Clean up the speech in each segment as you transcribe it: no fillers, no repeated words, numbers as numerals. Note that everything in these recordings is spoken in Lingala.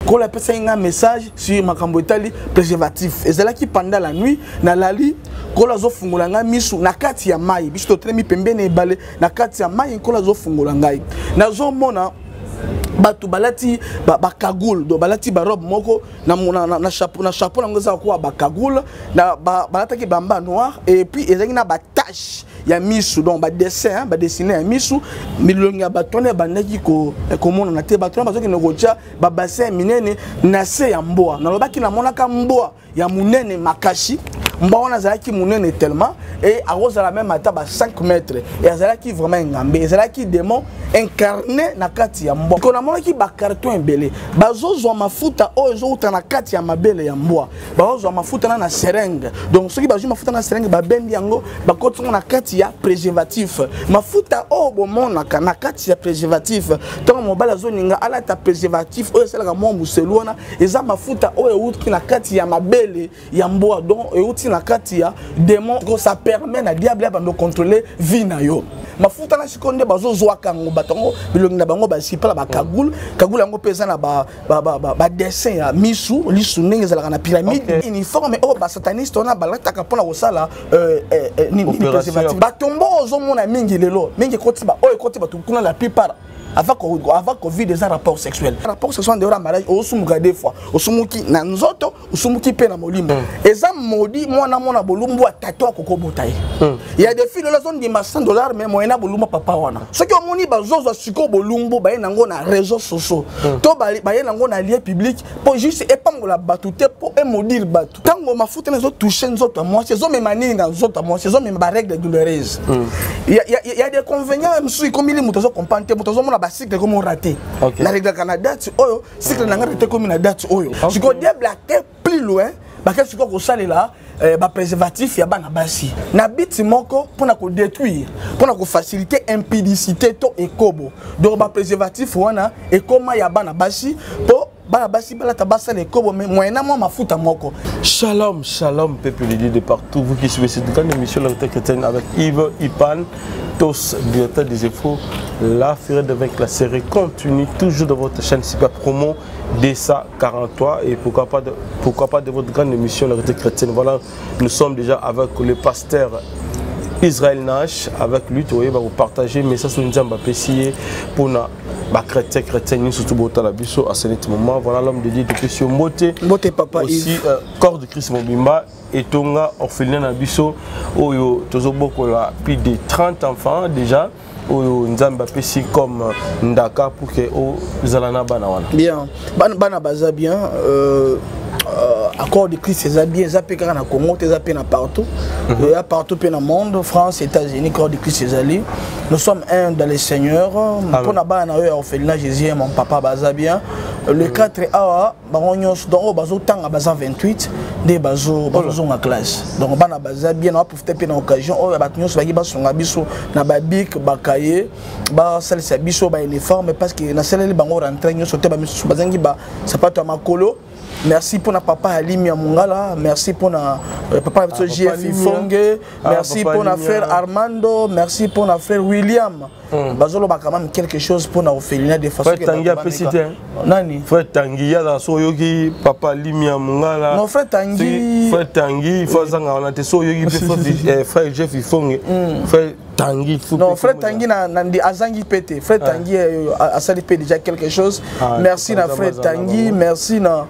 Nkolo apesaki nga message sur makambo etali préservatif. Ezalaki pendant la nuit, nalali, Nkolo azofungola ngai misu na kati ya mai. Biso totelemi pembeni ya ebale, na kati ya mai Nkolo azofungola ngai. Nazomona bato balati ba cagoule, donc balati barobe moko na chapeau, na chapeau nango eza kowa bacagoule, balataki bamba noir et puis ezalaki na batache ya misu, donc badessin, badessine ya misu. Milongi ya bato wana ebandaki komonana te. Bato wana bazokende kotia babassin minene na se ya mbwa. Nalobaki namonaka mbwa ya monene makasi. Mbwa wana azalaki monene tellement et akozala même ata ba 5 mètres et azalaki vraiment engambe, ezalaki démon incarné na kati ya mbwa. Ko namonaki bacarton ebele, bazozwa mafuta oyo ezowuta na kati ya mabele ya mbwa, bazozwa mafuta na seringue. Donc soki bazwi mafuta na seringue, babendi yango, bakoti yango na kati ya préservatif. Mafuta oyo bomonaka na kati ya préservatif, ntango mobali azoninga alata préservatif oyo esalaka mwa moselu wana, eza mafuta oyo euti na kati ya mabele ya mbwa, donc euti na kati ya démon. Ça permet na diable ya bando contrôler vie na yo. Mafuta na sikoyo nde bazozwaka yango. Bato yango, bilongi na bango basipala bacagoule. Cagoule yango mpe eza na badessin ya misu, lisu ndenge ezalaka na pyramide. Uniforme oyo basataniste wana balataka mpona kosala nini? Préservatif. Batombo ozomona mingi lelo, mingi ekoti oyo ekoti bato kuna, la plupart avant Covid eza rapport sexuel. Rapport sexuel en dehors ya mariage, osumuka deux fois: osumuki na nzoto, osumuki mpe na molimo. Eza maudit. Mwana mwana bolumbu ya tata akokobota ye. Ya des filles lelo azondima 100 $, mais moyen na bolumbu papa wana. Soki omoni bazozwa sikoyo bolumbu, baye nango na réseau sociaux to baye nango na lieu public mpo juste epambola bato te, mpo emaudire bato. Ntango mafuta wana ezotouche nzoto ya mwasi, ezomema nini na nzoto ya mwasi? Ezomema barègle douloureuse. Ya des inconvénients mosusu ekomili, moto azocomprendre te. Moto azomona bacycle ekomi orater. Nareglaka na date oyo, cycle na ngai te ekomi na date oyo. Sikoyo diable ake plus loin, bake sikoyo kosalela bapréservatif ya bana basi na biti moko mpona kodétruire, mpona kofaciliter impudicité to ekobo. Donc bapréservatif wana ekoma ya bana basi mpo bana basi balata, basala ekobo, mais moyena mwa mafuta moko. Shalom, shalom, peuple de Dieu de partout, vous qui suivez cette grande émission, La Vérité chrétienne avec Yves Ipan, tous directeur des infos, la fureur de vaincre la série continue toujours de votre chaîne Super Promo DSA 43 et pourquoi pas de votre grande émission, La Vérité chrétienne. Voilà, nous sommes déjà avec le pasteur Israël Nash, avec lui, tu va vous partager message sur Nzambe apesi pour na ba chrétien chrétien surtout botala biso à ce moment. Voilà l'homme de Dieu depuis sur Mbote. Mbote papa. Aussi Yves. Corps de Christ mobimba, etonga orphelin na biso oyo tozobokola plus de 30 enfants déjà, oyo Nzambe apesi comme ndaka pour que ozala na bana wana. Bien, bana, bana baza bien. Accord de Christ eza bien, eza mpe kaka na Congo te, eza mpe na partout, eza partout mpe na monde, France, États-Unis. Corps de Christ ezali, nous sommes un dans le Seigneur. Mpona bana na oyo ya orphelinat Jésus mon papa, baza bien. Le 4 awa bango nyonso, donc oyo bazotanga baza 28 nde bazozonga classe. Donc bana baza bien. Na baprofite mpe na occasion oyo, bato nyonso baki basunga biso na babic, bakaye, basalisa biso bauniforme, parce que nasaleli bango rentrée nyonso te. Bamisusu bazangi basapato ya makolo. Merci mpona papa Alimi ya Mongala, merci mpona papa na biso Ah, JF papa Alimia. Ifonge. Ah, Merci papa mpona Alimia. frère Armando, merci mpona frère William. Bazoloba quand même quelque chose mpona orphelinat de façon Frère que Tanguy bato apesi bameka. te, hein? Nani? Frère Tanguy azala so oyoki papa Limia Mongala. Non, frère Tanguy. Frère Tanguy, il faut azanga wana te. So oyoki mpe frère Jeff Ifonge, frère Tanguy faut Non, mpe frère komona. Tanguy na azangi pe te. Frère Tanguy asali pe déjà quelque chose. Ah, merci na Nzambe frère azala Tanguy, bango. Merci na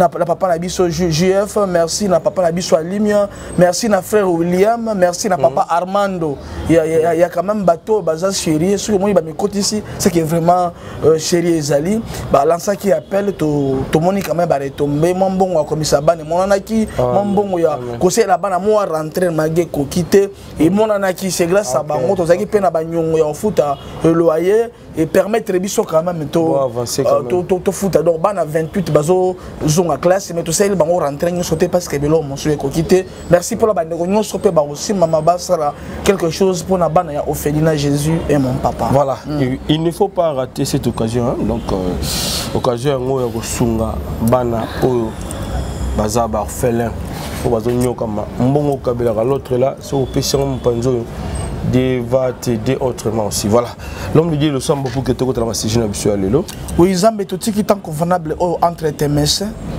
papa na biso JF, merci na papa na biso Alimia, merci na frère William, merci na papa Armando. Il y a quand même bateau baza chéri, soki moi ba mikotisi, c'est que vraiment chéri ezali. Ba lança qui appelle to to moni quand même ba retomber mwa mbongo ya komisa bana monanaki, mwa mbongo ya kosalela bana mwa rentrer mage koki te emonanaki. C'est grâce à bango. Tozalaki mpe na banyongo ya kofuta loyer et permettre biso quand même to Bo avancer quand même. tofuta. Donc bana 28 bazozonga classe, mais tosaleli bango rentrée nyonso te parce que biloko mosusu ekoki te. Merci mpona bandeko nyonso mpe bakosimbama basala quelque chose mpona bana ya orphelinat Jésus est mon papa. Voilà, il ne faut pas rater cette occasion, hein. Donc occasion yango ya kosunga bana oyo baza baorphelin, oyo bazonyokama. Mbongo okabelaka l'autre là, soki opesi yango mopanzi oyo, Dieu va t'aider autrement aussi. Voilà. L'homme de Dieu, le somme pour que tu aies la sujet na biso ya lelo. Oui, Nzambe totiki temps convenable oyo entre tes mains.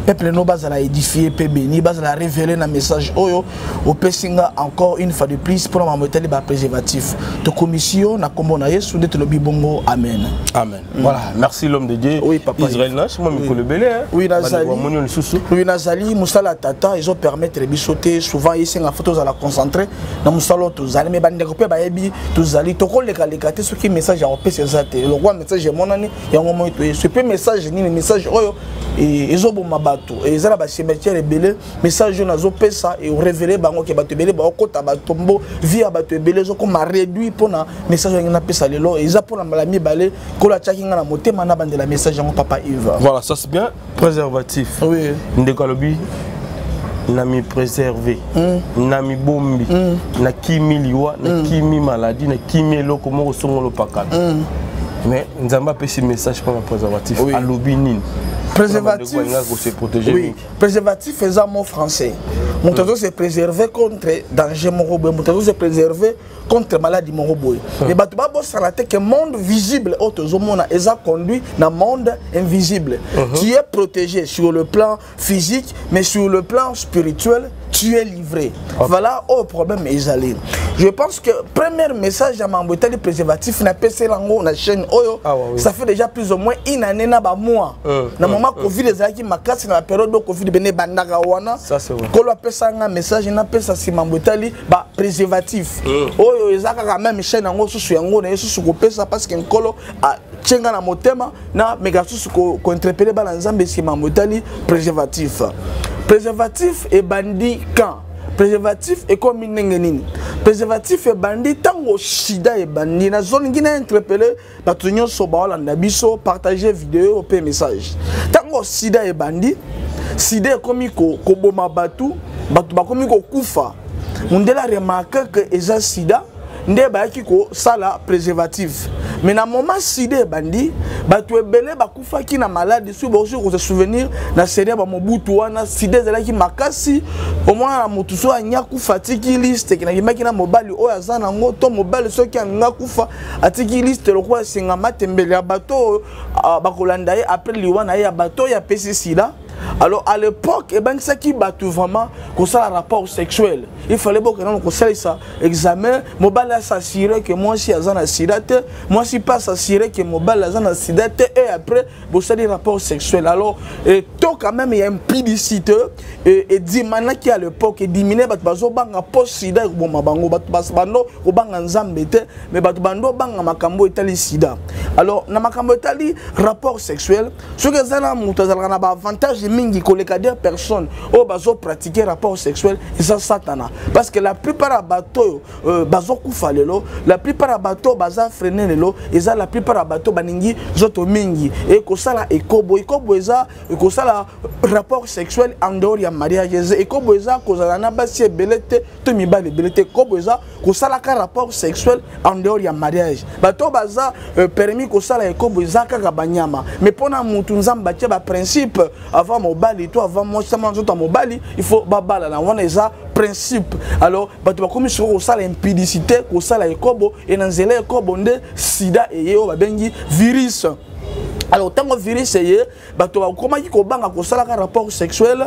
Peuple no bazala édifié pe béni, bazala révélé na message oyo opesi nga encore une fois de plus pour ma moteli ba préservatif. To commission na kombo na Yesu nde tolobi bongo. Amen. Amen. Voilà, merci l'homme de Dieu. Oui, papa. Israël Nash, moi mikolo belé. Hein. Oui, nazali. Moni lisusu. Oui, nazali musala tata, ils ont permettre biso te souvent isenga photo za la concentrer na musala tozali mais bandeko mpe bayebi tozali tokolekaleka te soki message ya kopesa eza te lokwa message emonani yango moi toyesu mpe message nini message oyo ezoboma bato eza na bacimetière ebele message oyo nazopesa erévele bango ke bato ebele baokota batombo vie ya bato ebele ezokoma réduit mpona message oyo napesa lelo eza mpona mbala mibale nkolo atiaki ngai na motema nabandela message yango papa Yves. Voilà, ça c'est bien. Préservatif. Oui. Ndeko alobi na mi préserver na mibombi na kimi liwa na kimi maladie na kimi eloko moko songolo pakala mais Nzambe apesi message mpona préservatif. Oui. Alobi nini? Préservatif. Kose protéger. Oui. Préservatif eza mot français. Moto azo se préserver contre danger moko boye, moto azo se préserver contre maladie moko boye. Mais bato babosana te ke monde visible oyo tozomona eza conduit na monde invisible. Tu es protégé sur le plan physique, mais sur le plan spirituel, tu es livré. Voilà au problème ezali. Je pense que premier message ya mambo etali préservatif napesi yango na chaîne oyo. Ah, ouais, oui. Ça fait déjà plus ou moins une année na bamois na moment Covid ezalaki makasi, na période oyo Covid bene ebandaka wana. Ça, c'est vrai. Nkolo apesa nga message napesa nsima mambo etali bapréservatif oyo eza kaka même chaîne yango susu yango na ye susu kopesa parce que Nkolo atie nga na motema na meka susu kointerpeller bana Nzambe nsima mambo etali préservatif. Préservatif ebandi quand? Préservatif ekomi ndenge nini? Préservatif ebandi ntango sida ebandi. Nazolingi na interpeller bato nyonso baolanda biso, partage video mpe message. Ntango sida ebandi, sida ekomi koboma bato, bato bakomi kokufa. Mondele aremarquer ke eza sida nde bayaki kosala préservatif. Mais na moment sida ebandi, bato ebele bakufaki na maladi. Soki bokoki kose souvenir na série ya bamobutu wana, sida ezalaki makasi. Omona na motu so anya kufa, atiki liste nakimaki na mobali oyo aza nango to mobali soki alinga kufa, atiki liste lokola esenga matembele ya bato oyo bakolanda ye après liwa na ye, ya bato oyo apesi sida. Alors à l'époque ebangisaki bato vraiment kosala rapport sexuel. Il fallait bokenda na kosalisa examen, mobali as'assurer ke mwasi aza na sida te, mwasi mpe as'assurer ke mobali aza na sida te, et après bosali rapport sexuel. Alors to quand même ya impudicité edimanaki à l'époque, ediminuer. Bato bazobanga mpo sida ekoboma bango. Bato bando kobanga Nzambe te, mais bato bando obanga makambo etali sida. Alors na makambo etali rapport sexuel, soki eza na moto azalaka na baavantage mingi koleka deux personnes oyo bazopratiquer rapport sexuel, eza Satana, parce que la plupart ya bato oyo bazokufa lelo, la plupart ya bato oyo baza freine lelo, eza la plupart ya bato baningi nzoto mingi ekosala ekobo. Ekobo eza ekosala rapport sexuel en dehors ya mariage. Eza ekobo, eza kozala na basi ebele te to mibali ebele te. Ekobo eza kosalaka rapport sexuel en dehors ya mariage. Bato baza permis kosala ekobo eza kaka banyama. Mais mpona mutu, Nzambe atie baprincipe: avant mobali to avant mwasi sama nzoto ya mobali, il faut babalana. Wana eza principe. Alors bato bakomi sikoyo kosala impudicité, kosala ekobo, e na nzela ekobo nde sida eye oyo babengi virus. Alors ntango virus eye, bato bakomaki kobanga kosalaka rapport sexuel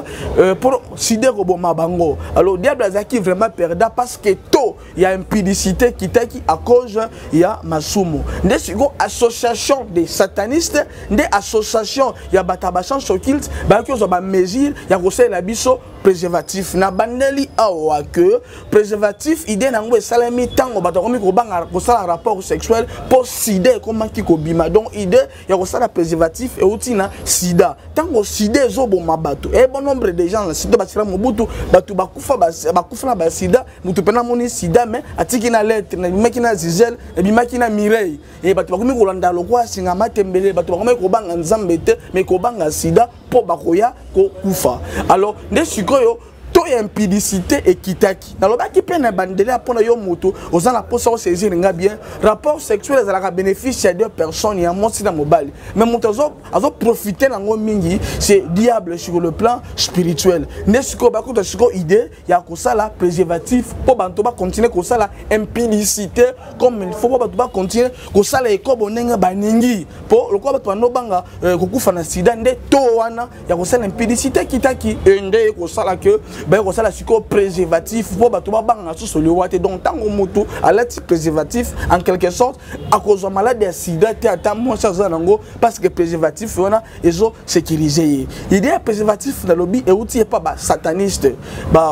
pour sida koboma bango. Alors diable azalaki vraiment perdant parce que taux ya impudicité kitaki à cause ya masumu. Nde sikoyo association des satanistes, nde association ya bato ya bascience occulte bayaki kozwa bamesure ya kosalela biso préservatif. Na bandeli awa ke préservatif, idée nango esalemi ntango bato bakomi kobanga kosala rapport sexuel mpo sida ekomaki kobima. Donc idée ya kosala préservatif euti na sida. Ntango sida ezoboma bato e bon nombre de gens na sida, basila Mobutu, bato bakufa, bakufa na basida. Motu mpena amoni sida, mais atiki na lettre: nabimaki na Zizel, nabimaki na Mireille. E bato bakomi kolanda lokwa singa matembele. Bato bakomi kobanga Nzambe te, mais kobanga sida mpo bakoya kokufa. Alors nde sikoyo Taux ya impudicité ekitaki. Nalobaki mpe na bandele ya mpona yo moto oza na mposa osaisir nga bien, rapport sexuel ezalaka bénéfice ya deux personnes, ya mwasi na mobali, mais moto azoprofite nango mingi, c'est diable sur le plan spirituel. Nde sikoyo bakuta sikoyo idée ya kosala préservatif mpo bato bacontinue kosala impudicité comme il faut, mpo bato bacontinue kosala ekobo ndenge baningi, mpo lokola bato bandobanga kokufa na sida, nde to wana ya kosala impudicité ekitaki. E nde ekosala ke baye kosala sikoyo préservatif mpo bato babanga susu liwa te. Donc ntango motu alati préservatif, en quelque sorte akozwa malade ya sida te, ata mwasi aza nango, parce que préservatif wana ezosécurize ye. Idée ya préservatif, nalobi, euti epa basataniste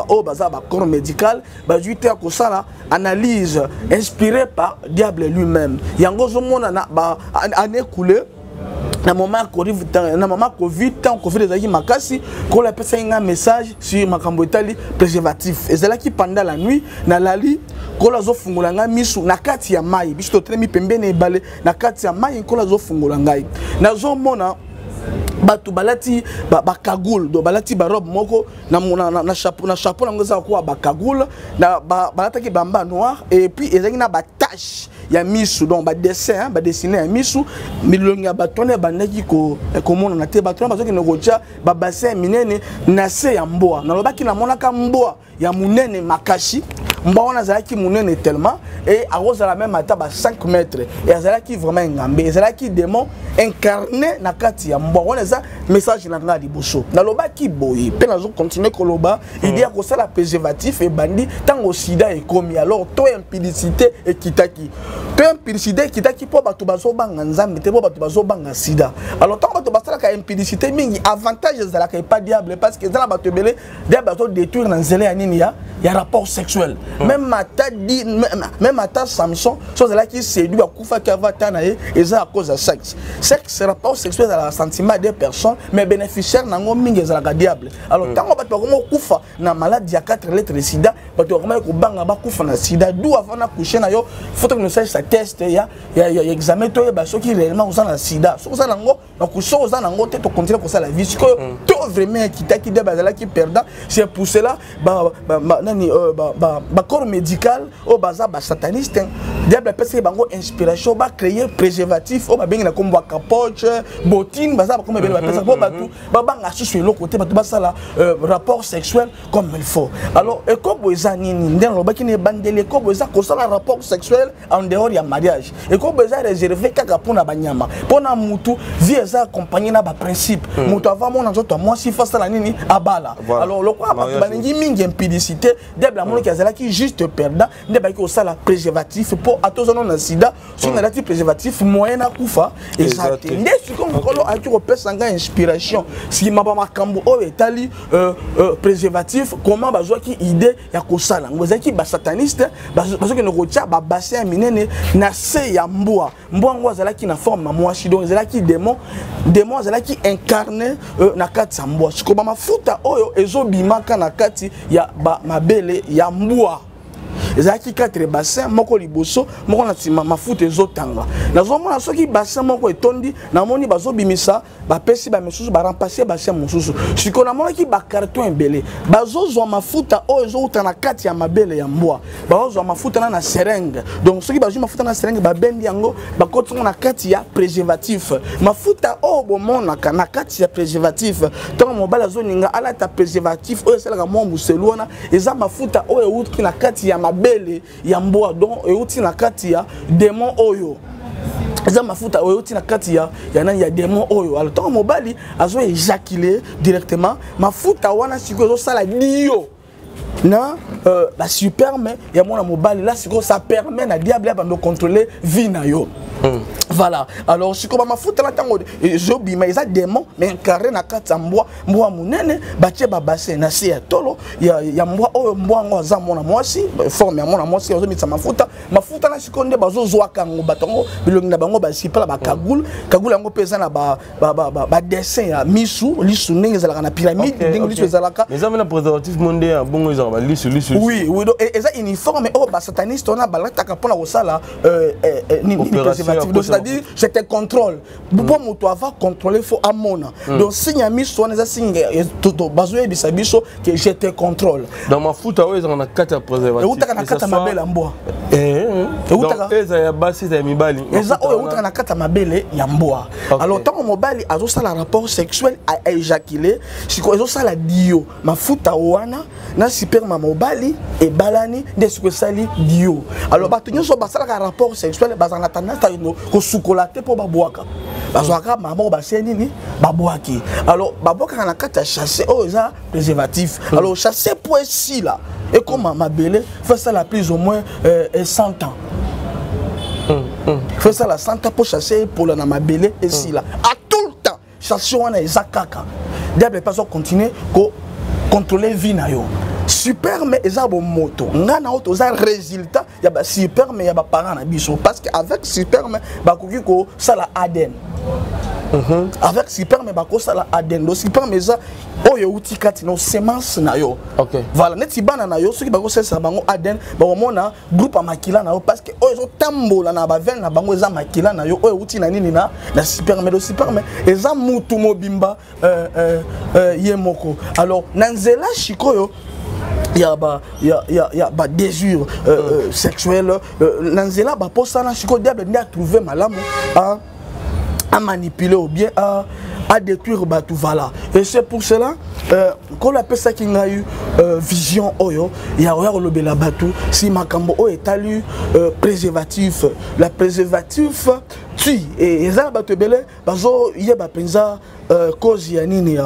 oyo baza bacorps médical, bazwi te ya kosala analyse inspiré par diable lui-même. Yango ozomona na ba année écoulée, na moment Covid, ntango Covid ezalaki makasi, Nkolo apesaki nga message sur makambo etali préservatif. Ezalaki pendant la nuit, nalali, Nkolo azofungola ngai misu na kati ya mai. Biso totelemi pembeni ebale, na kati ya mai Nkolo azofungola ngai, nazomona bato balati bacagoule, donc balati barobe moko na chapeau yango eza kokoa bacagoule, balataki bamba noir et puis ezalaki na batache ya misu, donc badessin, badessine ya misu. Milongi ya bato wana ebandaki komonana te. Bato wana bazokende kotia babassin ya minene na se ya mbwa. Nalobaki namonaka mbwa ya monene makasi. Mbwa wana azalaki monene tellement et akozala même ata ba 5 mètres, et azalaki vraiment engambe, ezalaki démon incarné na kati ya mbwa wana. Eza message na ngai liboso. Nalobaki boye mpe nazocontinue koloba: idée ya kosala préservatif ebandi ntango sida ekomi. Alors taux impudicité ekitaki. Taux impudicité ekitaki mpo bato bazobanga Nzambe te, mpo bato bazobanga sida. Alors ntango bato basalaka impudicité mingi, avantage ezalaka epa diable, parce que eza na bato ebele diable azodétruire na nzela ya nini? Ya rapport sexuel. Même ata Samson, so azalaki séduit, akufaki avant ta na ye, eza à cause ya sexe. Sexe, rapport sexuel ezalaka sentiment ya deux personnes, mais bénéficiaire nango mingi ezalaka diable. Alors ntango bato bakoma kokufa na maladie ya 4 lettres, sida, bato bakomaki kobanga bakufa na sida. D'où avant na coucher na yo, faut que nosalisa test ya examen, toyeba soki réellement oza na sida. Soki oza nango, donc soki oza nango te, tocontinue kosala vie. Sikoyo to vraiment ekitaki nde bazalaki perdant. C'est pour cela nani, bacorps médical oyo baza basataniste, diable apesaki bango inspiration bacréer préservatif oyo babengi na nkombo ya capote, botine, baza bakombo ebele bapesaka mpo bato babanga susu eloko te, bato basala rapport sexuel comme il faut. Alors ekobo eza nini? Nde nalobaki na ebandeli, ekobo eza kosala rapport sexuel en dehors ya mariage. Ekobo eza réservé kaka mpona banyama. Mpona mutu, vie eza accompagné na baprincipe. Moto avant mona nzoto ya mwasi, faut asala nini? Abala. Alors lokola bato balingi mingi impudicité, diable amonaki azalaki juste perdant, nde bayaki kosala préservatif mpo ata oza nano na sida, soki nalati préservatif, moyen nakufa eza te. Nde sikoyo Nkolo ayaki kopesa ngai inspiration nsima bamakambo oyo etali préservatif. Comment bazwaki idée ya kosala yango? Ezalaki basataniste bazokende kotia babassin ya minene na se ya mbwa. Mbwa yango azalaki na forme ya mwasi, donc ezalaki démon. Démon azalaki incarné na kati ya mbwa. Sikoyo bamafuta oyo ezobimaka na kati ya mabele ya mbwa, ezalaki 4 bassin, moko liboso, moko na nsima, mafuta ezotanga. Nazomona soki bassin moko etondi, namoni bazobimisa, bapesi bamisusu, baremplace bassin mosusu. Sikoyo namonaki bacarton ebele, bazozwa mafuta oyo ezowuta na kati ya mabele ya mbwa, bazozwa mafuta na seringue. Donc soki bazwi mafuta na seringue, babendi yango, bakoti yango na kati ya préservatif. Mafuta oyo bomonaka na kati ya préservatif, ntango mobali azoninga alata préservatif oyo esalaka mwa moselu wana, eza mafuta oyo euti na kati ya mabele ya mbwa, donc euti na kati ya démon oyo. Eza mafuta oyo euti na kati ya nani? Ya démon oyo. Alors ntango mobali azo éjaculer directement, mafuta wana sikoyo ezosala dio na basperme ya mwana mobali. La sikoyo ça permet na diable ya bando contrôler vie na yo. Voilà. Alors sikoyo bamafuta na ntango ezobima, eza démon mais incarné na kati ya mbwa. Mbwa monene, batie babassin na se ya tolo ya mbwa oyo. Mbwa yango aza mwana mwasi, forme ya mwana mwasi, azomisa mafuta. Mafuta na sikoyo nde bazozwaka yango, bato yango bilongi na bango basipala bacagoule. Cagoule yango mpe eza na badessin ya misu, lisu ndenge ezalaka na pyramide, ndenge lisu ezalaka. Eza na préservatif mo nde ya bongo, ezalaka balisu lisu. Oui, donc eza uniforme oyo basataniste wana balataka mpona kosala nini, préservatif. Donc c'est-à-dire c'est un contrôle mpo moto ava contrôler, faut amona. Donc signe ya miso wana eza signe bazoyebisa biso que je te contrôle. Donc mafuta oyo ezalaka na kati ya préservatif? Eutaka na kati ya mabele ya mbwa. Eza ya basi, eza ya mibali? Eza oyo eutaka na kati ya mabele ya mbwa. Alors ntango mobali azosala rapport sexuel, aéjacule, sikoyo ezosala dio. Mafuta wana na sperme mobali ebalani nde sikoyo esali dio. Alors bato nyonso basalaka rapport sexuel bazala na tendance kosukola te, mpo babwaka, bazwaka maboko, basie nini, babwaki. Alors babwakaka na kati ya sachet oyo eza préservatif. Alors sachet po esila ekoma mabele, faut esala plus ou moins 100 ans. Faut esala 100 ans mpo sachet epola na mabele, esila. À tout le temps sachet wana eza kaka, diable mpe azocontinue kocontrôle vie na yo. Sperme eza bomoto. Ngai na oyo toza résultat ya basperme ya baparent na biso, parce que avec sperme bakoki kosala ADN. Avec sperme bakosala ADN. Donc sperme eza oyo euti kati na semence na yo. Voilà, neti bana na yo, soki bakosalisa bango ADN, bakomona groupe ya makila na yo, parce que oyo ezotambola na baveine na bango eza makila na yo oyo euti na nini, na sperme. Donc sperme eza mutu mobimba ye moko. Alors na nzela sikoyo ya ba désir sexuel, na nzela baposana, sikoyo diable nde atrouve malamu à manipuler ou bien à détruire bato. Voilà, et c'est pour cela nkolo apesaki ngai vision oyo ya oya kolobela bato si makambo oyo etali préservatif. La préservatif tue. Eza na bato ebele bazoyeba mpenza cause ya nini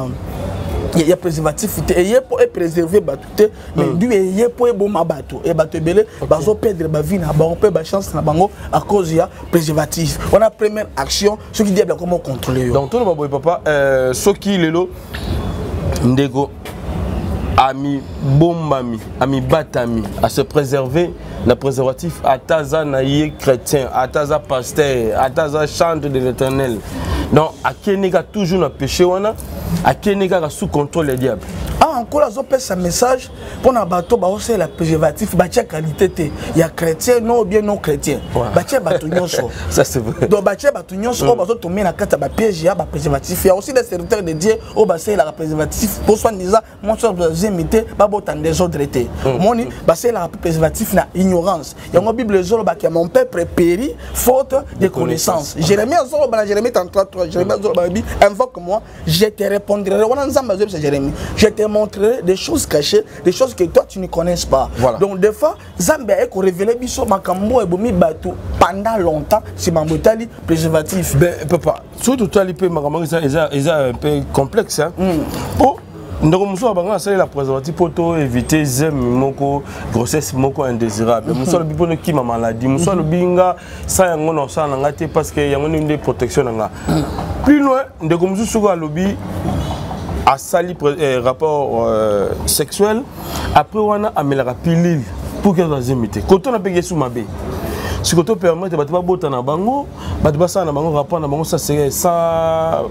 ya préservatif te. Eye mpo epréserve bato te, mais du eye mpo eboma bato. E bato ebele bazoperdre bavie na bango mpe bachance na bango à cause ya préservatif wana. Première action, soki diable akoma ocontrôle yo. Donc toloba boye, papa, soki lelo ndeko amibombami, amibatami, ase préserver na préservatif, ata aza na ye chrétien, ata aza pasteur, ata aza chantre de l'Éternel, donc akende kaka toujours na péché wana, akende kaka sous contrôle ya diable? Ah, nkolo azopesa message mpona bato baosalela préservatif, batia qualité te ya chrétien non bien non chrétien, batia bato nyonso. Ça, c'est vrai. Donc batia bato nyonso oyo bazotombe na kati ya bapiège ya bapréservatif. Ya aussi des serviteurs de Dieu oyo basalelaka préservatif po soi-disant mwasi bazemi te, babota en désordre te. Omoni, basalelaka mpe préservatif na ignorance. Yango Bible ezolobaka: "Mon peuple périt faute de connaissance." Jérémie azoloba na Jérémie 33, Jérémie azoloba bi: "Invoque moi, je te répondrai." Wana Nzambe azoyebisa Jérémie: "Je te montrerai des choses cachées, des choses que toi tu ne connaisses pas." Voilà. Donc des fois Nzambe aye korévéler biso makambo oyo ebomi bato pendant longtemps, si mambo etali préservatif. Ben papa, soki totali mpe makambo yango, eza un peu complexe, hein? Po ndeko mosusu abango asalela préservatif mpo to éviter zemi moko, grossesse moko indésirable. Mosusu alobi mpo nokima maladie. Mosusu alobi nga sa yango na kosala na nga te, parce que yango nde protection na nga. Plus loin, ndeko mosusu soki alobi asali rapport sexuel, après wana amelaka pilule pour que azwa zemi te. Kotona mpe kesu mabe. Sikoyo topermettre bato babota na bango, bato basala na bango rapport na bango sans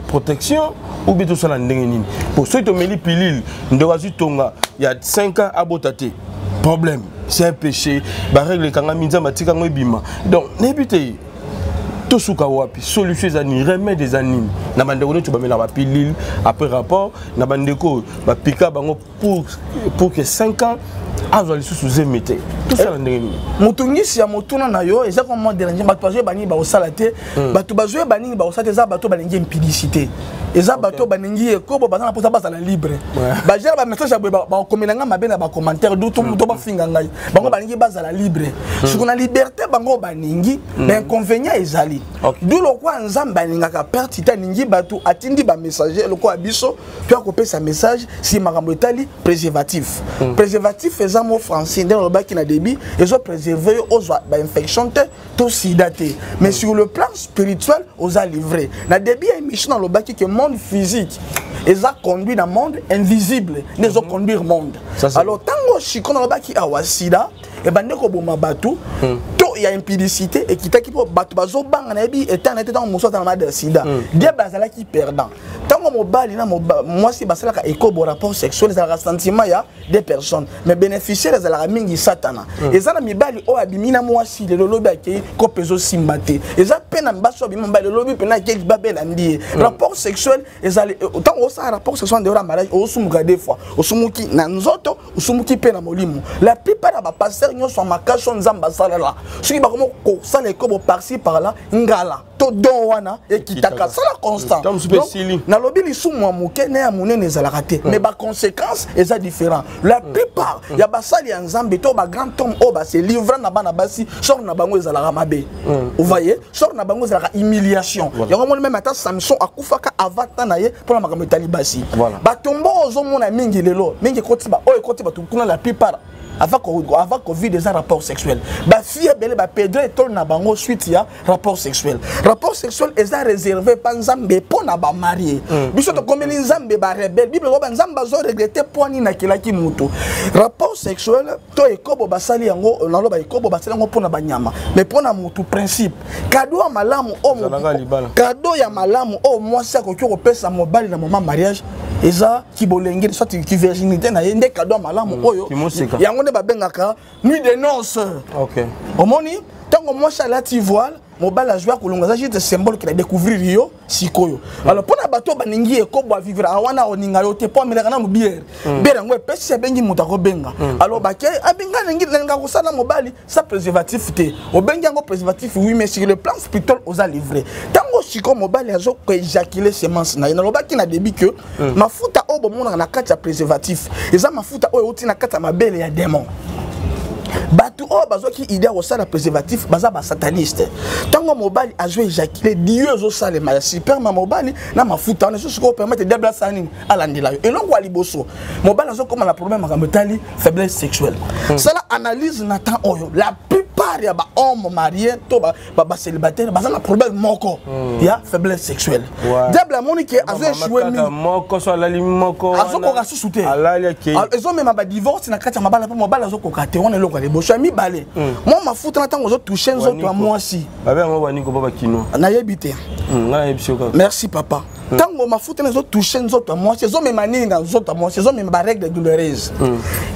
protection, ou bien tosala ndenge nini? Po soki tomeli pilule, ndeko azwi tonga ya 5 ans, abota te, problème, c'est un péché, barègle ekangami, Nzambe atika yango ebima. Donc nayebi te tosuka wapi. Solution eza nini? Remède eza nini na bandeko neti bamelaka bapilule après rapport, na bandeko bapika bango pour que 5 ans azwa lisusu zemi te? Tosala ndenge nini? Motungisi ya motuna na yo eza comme déranger. Bato bazoyeba nini bakosala te. Bato bazoyeba nini bakosala te, eza bato balingi impudicité, eza bato balingi ekobo, baza na mposa bazala libre. Bagere bamessage ya boye, bakomela nga mabe na bacommentaire du to bafinga ngai. Bango balingi bazala libre. Siko na liberté bango baningi, bainconvénient ezali du lokwa. Nzambe alingaka perte te, alingi bato, atindi bamessager lokola biso to akopesa message si makambo etali préservatif. Préservatif eza mot français, nde nalobaki na début, ezopréserve yo ozwa bainfection te to sida te. Mais sur le plan spirituel, oza livré. Na début ya émission nalobaki ke monde physique eza conduit na monde invisible, nde ezoconduire monde. Ça, c'est Alors ntango siko nalobaki awa sida ebandi koboma bato to Ya impudicité ekitaki mpo bato bazobanga. Nayebi etat na ye te. Ntango mosusu aza na malade ya sida, diable azalaki perdant. Ntango mobali na mwasi basalaka ekobo, rapport sexuel, ezalaka sentiment ya deux personnes, mais bénéficiaire ezalaka mingi Satana. Eza na mibali oyo abimi na mwasi lelo, lobi akei, kope ezosimba te. Eza mpe na basi oyo abimi mobali, lobi mpena akei, libabe elandi ye. Rapport sexuel ezali, ntango osala rapport sexuel en dehors ya mariage, osumuka deux fois: osumuki na nzoto, osumuki mpe na molimo. La plupart ya bapasteur nyonso ya makasi oyo Nzambe asalala, soki bakomi kosala ekobo par-ci par-là, ngala to don wana ekitaka. Sala constant. Nalobi lisumu ya moke na ya monene ezalaka te, mais baconséquence eza différent. La plupart ya basali ya Nzambe to bagrand homme oyo base livrer na bana basi, sort na bango ezalaka mabe. Vous voyez, sort na bango ezalaka humiliation. Yango moni, même ata Samson akufaka avant temps na ye mpona makambo etali basi. Batombo ozomona mingi lelo, mingi ekoti oyo ekoti bato kuna, la plupart avant Covid eza rapport sexuel. Bafille ebele baperdre etole na bango suite ya rapport sexuel. Rapport sexuel eza réservé pa Nzambe mpo na bamariés. Biso tokomeli Nzambe barebelles. Bible eloba Nzambe azoregretter mpo nini akelaki motu. Rapport sexuel to ekobo, basali yango, naloba ekobo, basali yango mpo na banyama, mais mpo na motu, principe, cadeau ya malamu oyo, cadeau ya malamu oyo mwasi akoki kopesa mobali na moment mariage eza kibolenge, soit kivirginité na ye, nde cadeau ya malamu oyo. Yango nde babengaka nuit de noce. Omoni, ntango mwasi alati voile, mobali azwi akolonga, eza juste symbole que na découvrir yo sikoyo. Alors, mpona bato oyo baningi ekobo, avivre awana, oninga yo te mpo amelaka nanu bière. Bière yango epesi, abengi moto, akobenga. Alors bake abenga, nalinga kosala mobali sans préservatif te. Obengi yango préservatif, oui, mais sur le plan spirituel oza livré. Ntango sikoyo mobali azokoéjaculer semence na ye, nalobaki na début que mafuta oyo bomonaka na kati ya préservatif eza mafuta oyo euti na kati ya mabele ya démon. Bato oyo bazwaki idée ya kosala préservatif baza basataniste. Ntango mobali azwi éjaculer, dio ezosalema ya sperme ya mobali na mafuta wana ezo sikoyo permettre diable asala nini? Alandela yo. Eloko ya liboso, mobali azokóma na problème, makambo etali faiblesse sexuelle. Sala analyse na temps oyo, la plupart ya bahomme marié to bacélibataire baza na problème moko ya faiblesse sexuelle. Diable amoni ke azo échoué mingi. Moko so alali moko. Azokoka susu te. Alali, akei. Ezomema badivorce na kati ya mabala mpo mobali azokoka te. Wana eloko ya liboso. Ya mibale, mwa mafuta na ntango ozotouche nzoto ya mwasi. Babe yango baniko mpo bakino. Nayebi te. Ngai nayebi sio kaka. Merci papa. Ntango mafuta na ezotouche nzoto ya mwasi, ezomema nini na nzoto ya mwasi? Ezomema barègle douloureuse.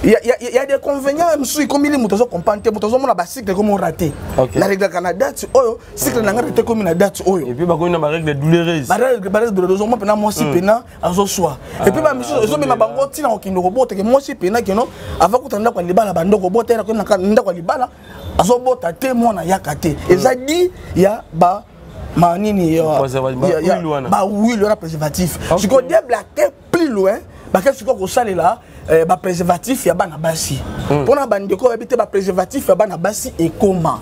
Ya des inconvénients mosusu ekomili, moto azocomprendre te. Moto azomona bacycle ekomi raté. Nareglaka na date oyo, cycle na ngai raté, ekomi na date oyo. Et puis bakomi na barègle douloureuse. Barègle douloureuse, omoi mpena mwasi mpena azoswa. Et puis bamisusu ezomema bango ntina kokende koboteke mwasi mpena keno ava kuta ndako ya libala, bando kobota ye ndako ya libala, azobota te, mwana yaka te. Eza di ya ba manini, bahuile wana, préservatif. Sikoyo diable ake plus loin, bake sikoyo kosalela bapréservatif ya bana basi. Mpona bandeko bayebi te, bapréservatif ya bana basi ekoma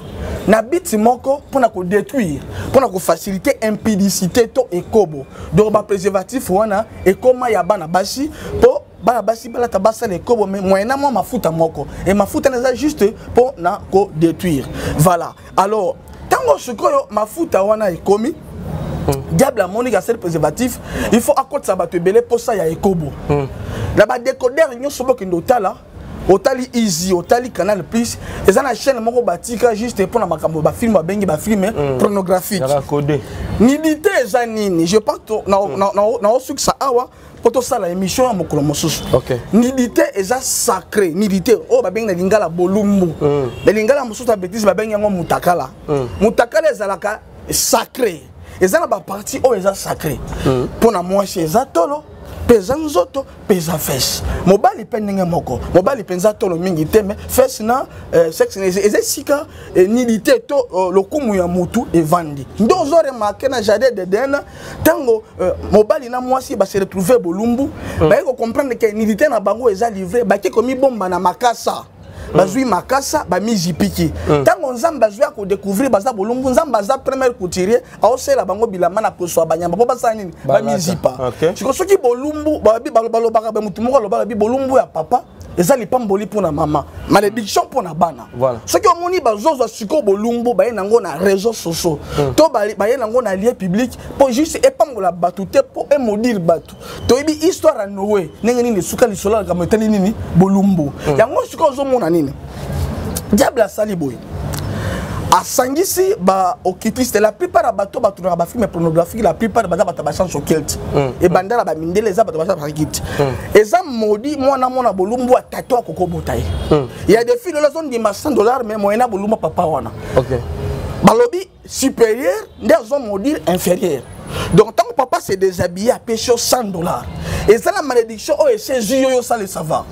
na biti moko mpona kodétruire, mpona kofaciliter impudicité to ekobo. Donc bapréservatif wana ekoma ya bana basi mpo bana basi balata, basala ekobo, mais moyena mwa mafuta moko e mafuta wana eza juste mpo na kodétruire. Voilà. Alors, ntango sikoyo mafuta wana ekomi, diable amoni asali préservatif, il faut akotisa bato ebele mposa ya ekobo. Na badécoder nyonso bokende otala, otali Easy, otali Canal Plus, eza na chaîne moko batika juste mpona makambo bafilm, babengi bafilm pornographique. Nudité eza nini? Je pense naosukisa awa mpo tosala émission ya mokolo mosusu. Nudité eza sacré. Nudité oyo babengi na lingala bolumbu, na lingala mosusu ya bétise babengi yango mutakala. Mutakala ezalaka sacré, eza na bapartie oyo eza sacré. Mpo na mwasi eza tolo, mpe eza nzoto, mpe eza fesse. Mobali mpe ndenge moko, mobali mpenza tolo mingi te, mais fesse na sexe eza esika nudité to lokumu ya motu evandi. Nde ozoremarquer na jardin d'Eden, ntango mobali na mwasi base retrouve bolumbu, baye kocomprendre ke nudité na bango eza livré, bake komibomba na makasa. Bazwi makasa, bamizipiki. Ntango Nzambe azwi akodécouvrir baza bolumbu, Nzambe aza premier couturier, aosala bango bilamba na koswa banyama mpo basala nini? Bamizipa. Siko soki bolumbu, balobaka, motu moko aloba, alobi bolumbu ya papa eza lipamboli mpona mama, malédiction mpona bana. Soki omoni bazozwa sikoyo bolumbu, baye nango na réseau sociaux to baye nango na lieu public mpo juste epambola bato te, mpo emaudire bato. Toyebi histoire ya Noé ndenge nini esuka, lisolo ya likambo etali nini? Bolumbu. Yango sikoyo ozomona nini? Diable asali boye. Asangisi ba occultiste. La plupart ya bato batunaka bafilme pornographique, la plupart baza bato ya bascience occulte. Ebanda na bamindele, eza bato bascience occulte. Eza maudit, mwana mona bolumbu ya tata akokobota ye. Ya des filles lelo azondima 100 $, mais moyen na bolumbu papa wana. Balobi supérieur nde azomaudire inférieur. Donc ntango papa se déshabillé, apesi yo 100 $, eza na malédiction oyo esi ezwi yo, yo osala savoir.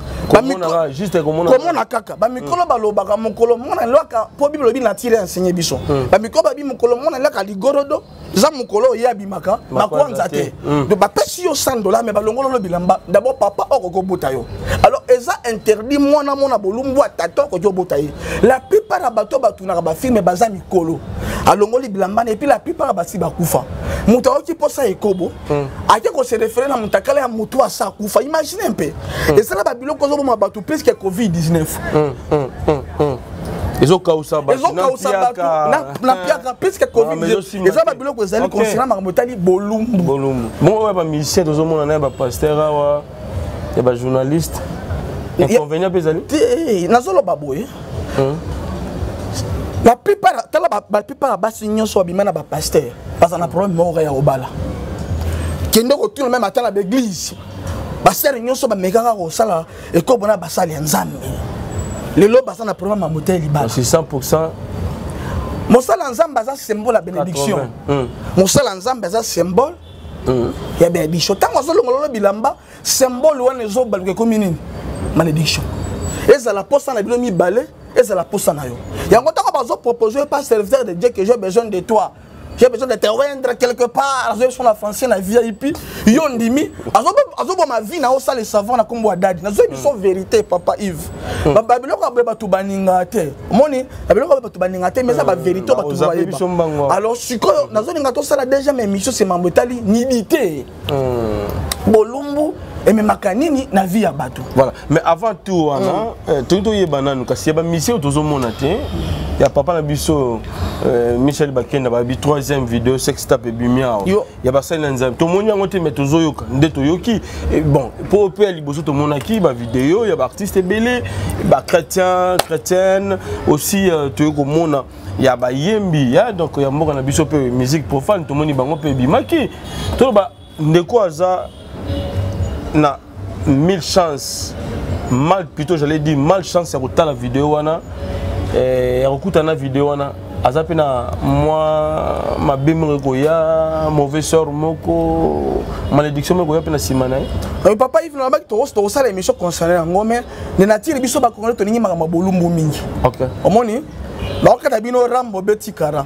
Juste komona kaka bamikolo balobaka mokolo mona lwaka, mpo Bible elobi nature enseigné biso. Bamikolo babi mokolo mona lwaka ligorodo, eza mokolo oyo ye abimaka makwanza te. Donc bapesi yo 100 $, mais balongololo bilamba. D'abord papa okoki obota yo, alors eza interdit. Mwana mona bolumbu ya tata okoki obota ye. La plupart ya bato batunaka bafilme baza mikolo, alongoli bilamba na, et puis la plupart ya basi bakufa. Moto ayoki mposa ekobo, ake kose référer na moto akala ya moto asa akufa. Imagine mpe ezala babiloko ozoboma bato plus que COVID 19. Ezokausa. Ezokausa bato na piaka plus que COVID. Eza babiloko ezali concernant makambo etali bolumbu. Bolumbu. Bon, oyo bamusicien tozomona na ya bapasteur awa, ya bajournaliste, inconvénient mpe ezali? Te, nazoloba boye, la plupart, tala, la plupart ya basi nyonso babima na bapasteur baza na problème moko ya kobala. Kende kotuna même ata na baeglise, basere nyonso bamekaka kosala ekobo na basali ya Nzambe, lelo baza na problème ya moto ya libala. 100%. Mosala ya Nzambe aza symbole ya bénédiction. Mosala ya Nzambe aza symbole ya bénédiction. Ntango azolongololo bilamba, symbole wana ezobaluka, ekomi nini? Malédiction. Ezala posa na bino mibale, ezala posa na yo yango. Ntango bazopropose yo pas serviteur de Dieu que j'ai besoin de toi, j'ai besoin de te oindre quelque part, azoyebi so na français na VIP, yo ndimi, azoboma vie na osala savon na nkombo ya dadi. Nazoyebi so vérité, papa Yves, babiloko ya boye bato baninga te. Omoni, babiloko ya boye bato baninga te, mais eza bavérité oyo bato bayeba. Alors sikoyo nazolinga tosala deuxième émission, se mambo etali nudité, bolumbu ememaka nini na vie ya bato. Voilà, mais avant tout wana, toki toyeba nanu kasi ya bamission oyo tozomona te, ya papa na biso Michel Bakenda, babi troisième vidéo sextape ebimi awa ya basali na Nzambe. Tomoni yango te, mais tozoyoka nde toyoki. Bon, mpo mpe ya liboso tomonaki bavideo ya baartiste ebele, bachrétien, chrétienne aussi, toyoki komona ya bayembi ya donc ya mboka na biso mpe musique profane, tomoni bango mpe ebimaki. Toloba ndeko aza na mille chance, mal plutôt, j'allais dire malchance ya kotala video wana, ya kokutana na video wana, aza mpe na mwa mabe moko ekoya, mauvais sort moko, malédiction moko ekoya mpe na nsima na ye. Papa Yves, nalobaki tokosala émission concerne yango, mais de nature biso bakongole tolingi makambo ya bolumbu mingi. Omoni, bakokata bino rambo, obeti kara,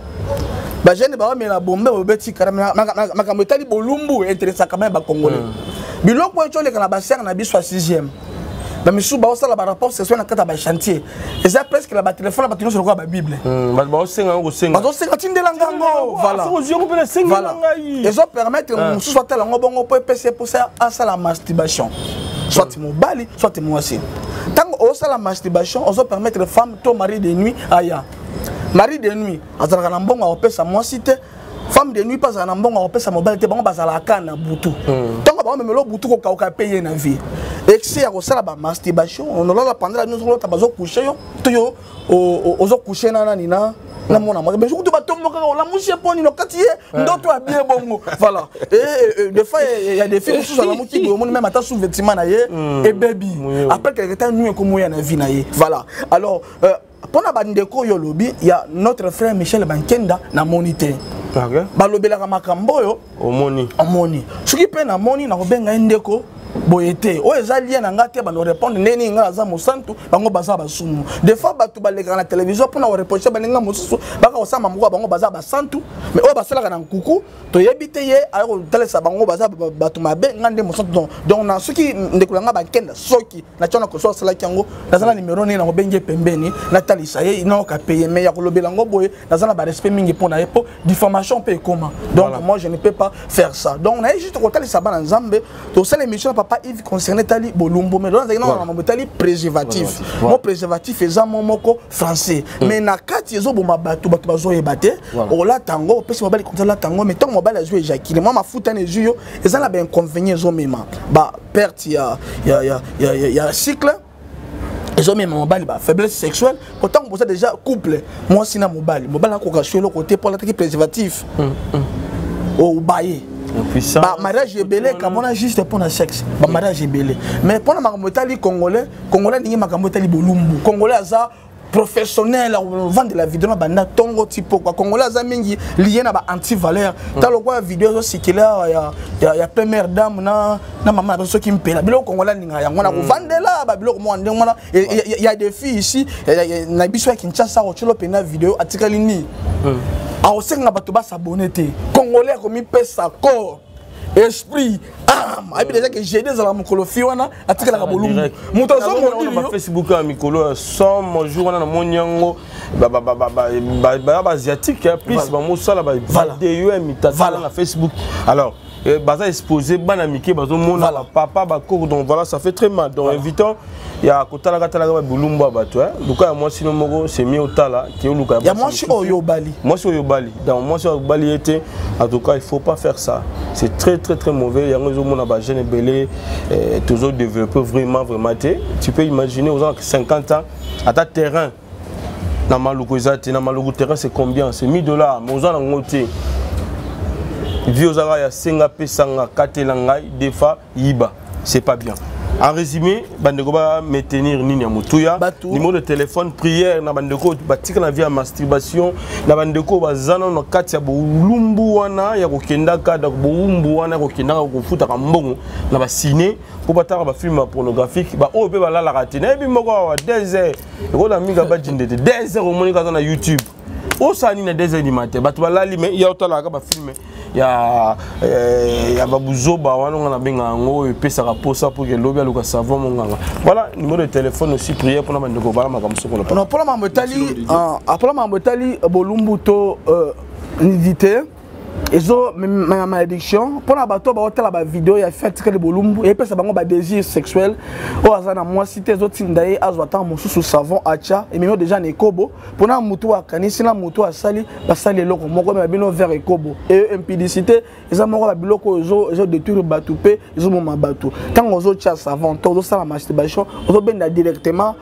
bajeune baomela bombe, obeti kara. Makambo etali bolumbu interesaka me bakongole. Biloko oyo toleka na basere na biso ya 6e, bamisusu baosala barapport sexuel na kati ya bachantier, eza presque na batelefone ya bato nyonso lokola babible. Bato baosenga yango, kosenga. Bazosenga, tindela ngango, voilà. Ozwi yango mpe, nasengela ngai. Ezopermettre mosusu atala yango bongo mpo epesi ye mposa asala masturbation, soit mobali, soit mwasi. Ntango osala masturbation, ozopermettre femme to mari de nuit aya. Mari de nuit azalaka na mbongo akopesa mwasi te, femme de nuit mpe azalaka na mbongo akopesa mobali te. Bango bazalaka na butu. Ntango bango memelo butu kokauka mpe ye na vie, excès ya kosala bamasturbation, onolala pendant la nyonso, olota bazocoucher yo to yo ozocoucher na nani, na mwana mwasi. Mais kutu batombokaka, olamusi ye mpo nini okati ye ndoto ya bien bongo. Voilà. Et des fois il y a des filles mosusu alamuki boye, omoni même ata sous-vêtement na ye ebebi. Après quelque temps, nuit ekomoya na vie na ye. Voilà. Alors mpona bandeko oyo olobi ya notre frère Michel Bankenda, namoni te. Balobelaka makambo oyo. Omoni. Omoni, soki mpe namoni, nakobenga ye ndeko boye te. Oyo eza lien na nga te. Bando répondre ndenge nini? Ngai naza mosantu, bango baza basumu. Des fois bato balekaka na télévision mpona koreproche baninga mosusu, baka kosala moko ya bango baza basantu, mais oyo basalaka na nkuku toyebi te. Ye aya kotalisa bango baza bato mabe, nga nde mosantu. Donc na soki ndeko na nga Bakenda, soki natia na koso asalaki yango, naza na numero nini, nakobengi ye pembeni, natalisa ye, nayoka paye. Mais ya kolobela yango boye, naza na barespect mingi mpo na ye, mpo diffamation mpe ekoma. Donc voilà, moi je ne peux pas faire ça. Donc naye juste kotalisa bana Nzambe. Tosala émission na papa Yves concerné etali bolumbu, mais nazalaki na makambo etali préservatif. Mo préservatif eza mo moko français, mais na kati ezoboma bato, bato bazoyeba te. Olata yango, opesi mobali konza olata yango, mais ntango mobali azwi éjaculer, mwa mafuta na ezwi yo, eza na bainconvénient, ezomema ba perte ya cycle. Ezomema mobali ba faiblesse sexuelle. Po ntango boza déjà couple, mwasi na mobali, mobali akoka so eloko te mpo alataki préservatif. Obaye bamariage ebele kamona juste mpo na sexe, bamariage ebele. Mais mpo na makambo etali congolais, congolais alingi makambo etali bolumbu. Congolais aza professionnel, ovandela video na banda ntongo ti pokwa. Congolais aza mingi lié na ba anti valeur. Ta lokola video ezosikile awa ya première dame na mama na biso, soki mpela biloko, congolais alingaka yango na kovandela babiloko moko ndenge wana. Ya des filles ici na biso ya Kinshasa, otiolo mpena video, atikali nini, akosenga bato basabone te. Congolais akomipesa corps, esprit, âme. Ayebi déjà que jeudi ezalaka mokolo fi wana atikalaka bolumbu. Moto azomoni Facebook ya mikolo ya somme jour wana, namoni yango baya baasiatique plus bamosala bavideo ya mitata na Facebook. Alors baza exposé, bana mike bazomona, papa, bakoko. Donc voilà, ça fait très mal. Donc invitant ya kotalaka talaka babulumbu ya bato, luka ya mwasi no moko, c'est mieux otala ke oluka ya mwasi oyo obali. Mwasi oyo obali. Donc mwasi oyo obali ye te. En tout cas, il faut pas faire ça, c'est très très très mauvais. Yango ezomona bajeune ebele toujours développer vraiment vraiment te. Tu peux imaginer, oza 50 ans, ata terrain na Maluku eza te. Na Maluku, terrain c'est combien? C'est 1000 $, mais oza nango te. Vie ozalaka ya senga, pesanga, katela ngai, defa, yiba, c'est pas bien. En résumé, bandeko ba maintenir nini ya motuya? Numéro de téléphone, prière na bandeko batika na vie ya masturbation, na bandeko baza nano na kati ya bolumbu wana ya kokendaka, donc bowumbu wana ya kokendaka kofutaka mbongo na bacine mpo bataka bafilm ya pornographique. Baoyo mpe balalaka te, nayebi moko awa, 2 heures ekola mingi, abajinde te, 2 heures omoni kaza na YouTube. Osala nini na 2 heures du matin? Bato balali, mais ya otalaka bafilm ya babuzoba wana. Nga nabenga yango oyo epesaka posa pour ke lobi aluka savon monganga. Voilà, numéro de téléphone, aussi prière mpona bandeko bala makambo soko na. Non, mpona makambo etali, mpona makambo etali bolumbu to nudité, ezomema malédiction mpona bato baotala bavideo ya fait tikali bolumbu. Epesa bango badésir sexuel. Oyo aza na mwasi te, ezotinda ye azwa ntango mosusu savon, atya, ememi déjà na ekobo. Mpona motu akanisi na motu asali, basali eloko moko, emema bino vers ekobo. E impudicité eza moko ya biloko oyo ezodétruire bato mpe ezomoma bato. Ntango ozotya savon to ozosala masturbation, ozobenda directement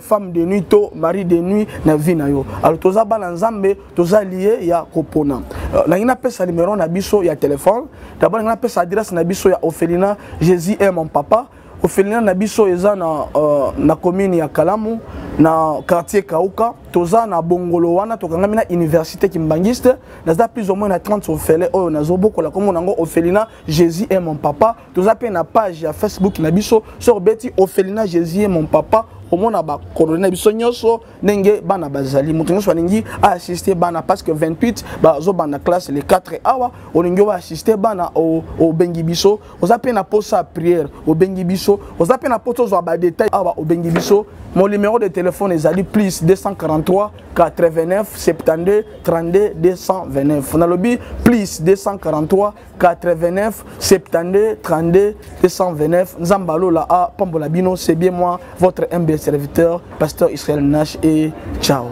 femme de nuit to mari de nuit na vie na yo. Alors toza bana Nzambe, toza lié ya kopona. Nangi napesa numéro na biso ya téléphone. D'abord nangi napesa adresse na biso ya orphelinat Jésus est mon papa. Orphelinat na biso eza na commune ya Kalamu, na quartier Kauka. Toza na Bongolo wana, tokangami na université kimbangiste. Naza plus ou moins na 30 orphelin oyo nazobokola. Kombo nango orphelinat Jésus est mon papa. Toza mpe na page ya Facebook na biso. So obeti orphelinat Jésus est mon papa, omona bacoordonnées na biso nyonso, ndenge bana bazali. Moto nyonso alingi aassiste bana, parce que 28 bazobanda classe le 4 awa, olingi oassiste bana, obengi biso. Oza mpe na posa ya prière, obengi biso. Oza mpe na posa ozwa badetail awa, obengi biso. Mon numéro de téléphone ezali plus 243 89 72 32 229. Nalobi plus 243 89 72 32 229. Nzambe alola apambola bino. C'est bien moi, votre humble serviteur, pasteur Israël Nash, et ciao.